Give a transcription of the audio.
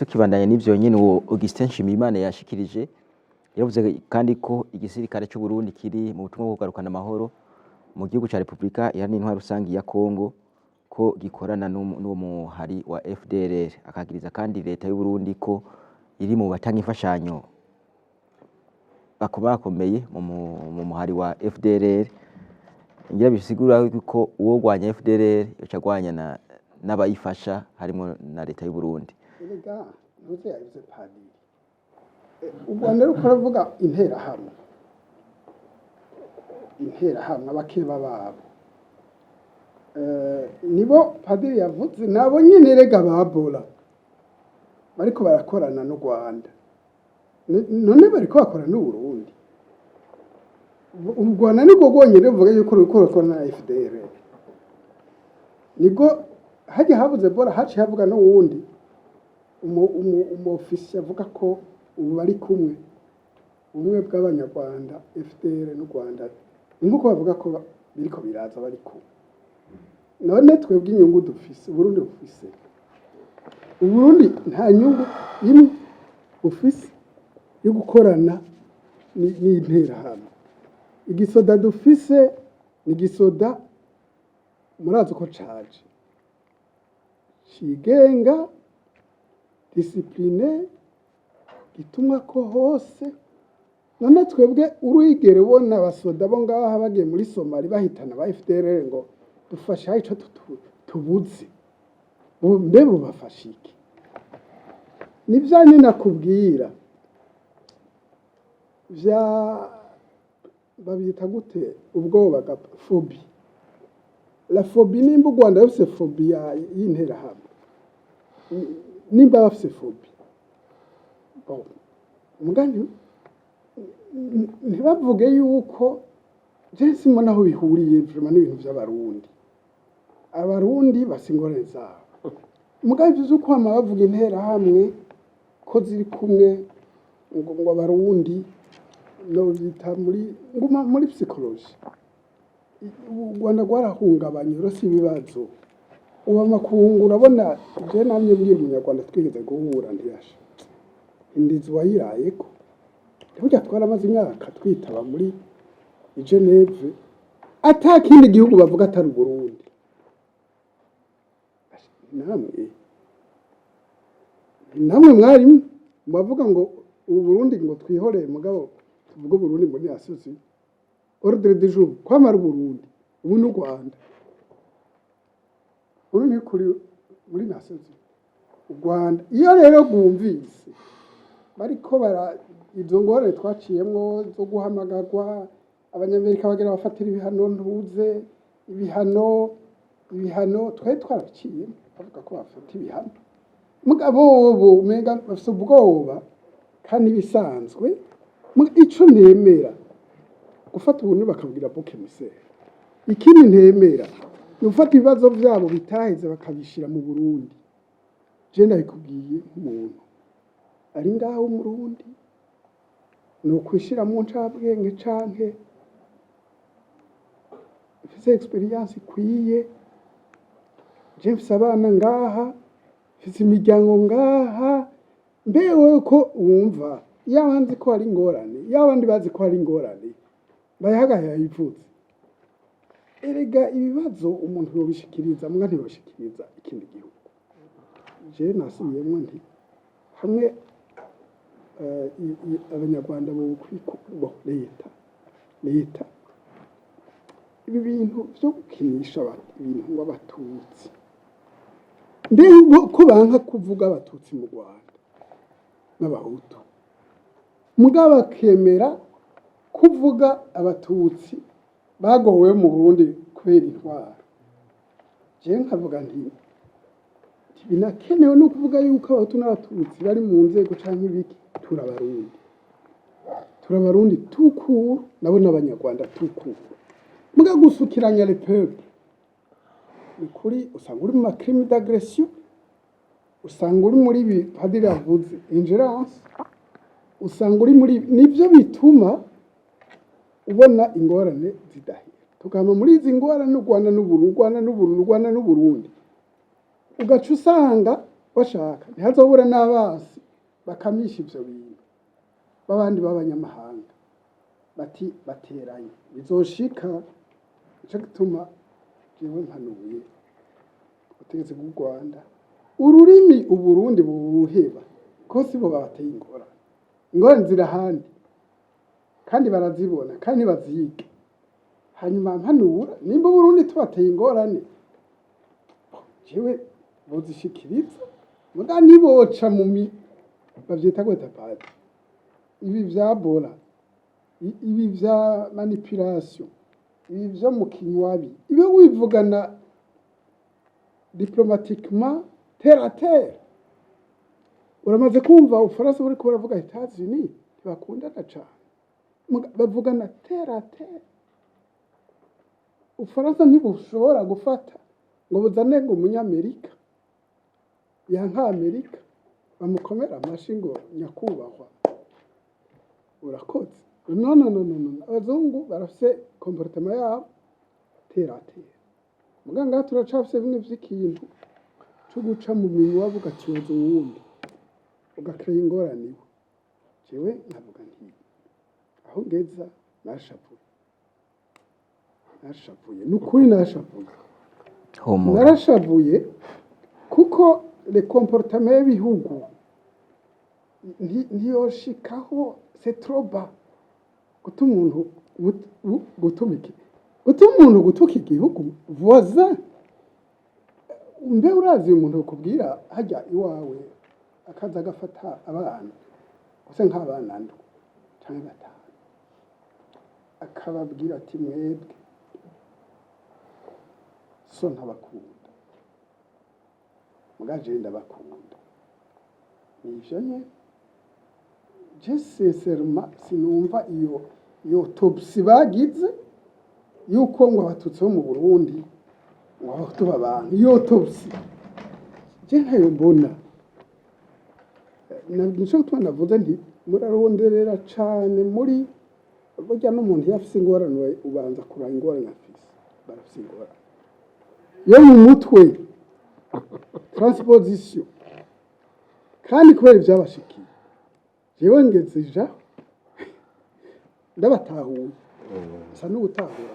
Tukibandanya n'ivyo nyene, uwo Augustin Nshimiyimana yashikirije, yavuze kandi ko igisirikare c'u Burundi kiri mu butumwa bwo kugarukana amahoro mu gihugu ca Repubulika Iharanira Intwaro Rusangi ya Kongo, ko gikorana n'uwo muhari wa FDLR. Akagiriza kandi leta y'u Burundi ko iri mu batanga imfashanyo bakomakomeye mu muhari wa FDLR. Ngira bisigura yuko uwo rwanya FDLR yoca agwanya n'abayifasha, harimo na leta y'u Burundi. Erega ntuze yabize padiri. U Rwanda ruko ravuga Interahamwe, Interahamwe abakeba babo. Nibo padiri yavuze, nabo nyene rega babora bariko barakorana n'u Rwanda. None bariko bakora n'u Burundi. U Rwanda nibwo rwonyene ruvuga yuko ruriko rurakorana na FDLR. Nibwo hajya habuze bora, haciye havuga n'uwundi umu officier avuga ko ubu bari kumwe, ubumwe bw'Abanyarwanda, FDLR n'u Rwanda, ni nk'uko bavuga ko biriko biraza, bari kumwe. None twebwe inyungu dufise, Uburundi bufise, Uburundi nta nyungu imwe bufise yo gukorana n'Interahamwe. Igisoda dufise ni igisoda murazi uko caje, cigenga, discipliné, gitumwa ko hose. None twebwe urigere ubona abasoda bo ngaha bagiye muri Somali bahitana ba FDLR ngo dufashe ico tubuze? Mbe bubafasha iki? Ni vya nakubwira vya babita gute, ubwoba, phobie, la phobie. Nimba u Rwanda rufise phobie y'Interahamwe, nimba bafise phobie, bon, muga ntibavuge yuko je simbona aho bihuriye vraiment n'ibintu vy'Abarundi. Abarundi bafise ingorane zabo, muga ivyo vyo kwama bavuga Interahamwe ko ziri kumwe, ngo Abarundi, no bita muri nguma muri psychologie. U Rwanda rwarahungabanye, uretse ibibazo ubu amakungu. Urabona je namye mbwira Umunyarwanda twigeze guhura, ntiyasha indizi wayirayeko. Burya twaramaze imyaka twitaba muri i Geneve, ata kindi gihugu bavuga atari Uburundi. Namwe mwarimu bavuga ngo ubu Burundi ngo twihoreye, mugabo tuvuge Uburundi muri asosi ordre du jour kwamara Uburundi, ubu n'u Rwanda. Ubu ni kuri muri nasozi u Rwanda. Iyo rero rwumvise bariko bara izo ngorane twaciyemwo zo guhamagarwa, Abanyamerika bagira bafatira ibihano, ntuze ibihano twari twarabiciyemo, bavuga ko bafata ibihano, mugabo bobo umenga bafise ubwoba kandi bisanzwe. Ico ntemera, gufata ubuntu bakabwira bouc émissaire. Ikindi ntemera ni gufata ibibazo vyabo bitaheze bakabishira mu Burundi. Je ndabikubwiye nk'umuntu ari ngaho w'Umurundi, ni ukwishira mu ncabwenge canke mfise expérience ikwiye. Je mfise abana ngaha, mfise imiryango ngaha. Mbewe ko wumva iyo abandi ko hari ingorane, iyo abandi bazi ko hari ingorane, bayahagaye yayivuze. Erega ibibazo umuntu yobishikiriza, mbwa ntiyobishikiriza ikindi gihugu. Je nasubiyemwo nti hamwe Abanyarwanda bo leta ibi bintu vyo gukinisha ibintu ngo Abatutsi, mbe ko banka kuvuga Abatutsi mu Rwanda n'Abahutu, mugabo bakemera kuvuga Abatutsi bagowe mu Burundi kubera intwaro? Jewe nkavuga nti ntibinakenewe no kuvuga yuko Abahutu n'Abatutsi bari mu nzego canke ibiki. Turabarundi, turabarundi tukuru, nabo n'Abanyarwanda tukuru. Muga gusukiranya le peuple, ni kuri usanga uri mu ma crime d'agression, usanga uri muri ibi padiri yavuze, ingérence, usanga uri muri nivyo bituma ubona ingorane zidahera, tukama muri izi ngorane, u Rwanda n'Uburundi, u Rwanda n'Uburundi, u Rwanda n'Uburundi, ugaca usanga Bashaka ntihazobura n'abasi bakamisha ivyo bintu b'abandi b'abanyamahanga bati bateranye bizoshika. Nico gituma jewe mpanuye ubutegetsi bw'u Rwanda ururimi Uburundi bubuheba, ko sibo babateye ingorane. Ingorane ziri ahandi kandi barazibona kandi bazige. Hanyuma mpanura, nimba Uburundi tubateye ingorane, jewe bozishikiriza, muga ntiboca mu mi bavyita gute padi, ibi vya bora, ibi vya manipulation, ibi vyo mu kinywabi, ibi wivugana diplomatiquement, terre à terre. Uramaze kumva Ubufaransa buriko buravuga Etats-Unis ntibakundana cane. Bavugana terre à terre. Ubufaransa ntibushobora gufata ngo buzane ngo umunyamerika yanka Amerika bamukomera amashi ngo nyakubahwa urakoze. No, no, no, no, no. Abazungu barafise comportement yabo terre à terre. Muga ngaha turacafise bimwe vy'ikintu co guca mu minwa ugatyoza uwundi, ugakira ingorane iwe. Jewe nkavuga nti aho ngeza nashavuye, nashavuye, ni ukuri nashavuye. Humura. Narashavuye kuko le comportement y'ibihugu ntiyoshikaho, c'est trop bas. Gutuma umuntu gutuma iki, gutuma umuntu gutuka igihugu voisin. Mbe urazi umuntu ukubwira hajya iwawe akaza agafata abana gusa nk'abana ndwi canke batanu, akababwira ati mwebwe so ntabakunda, muga jewe ndabakunda? Nivyo nyene. Je sincèrement sinumva iyo autopsie bagize yuko ngo abatutsi bo mu Burundi, ngo abahutu babantu. Iyo autopsie je ntayo mbona. Nico gituma navuze nti muraronderera cane muri burya n'umuntu iyo afise ingorane, ubanza kuraba ingorane afise. Barafise ingorane yo mu mutwe, transposition, kandi kubera ivyabashikiye. Jewe ngeze ija ndabatahuye, nsa n'uwutahura.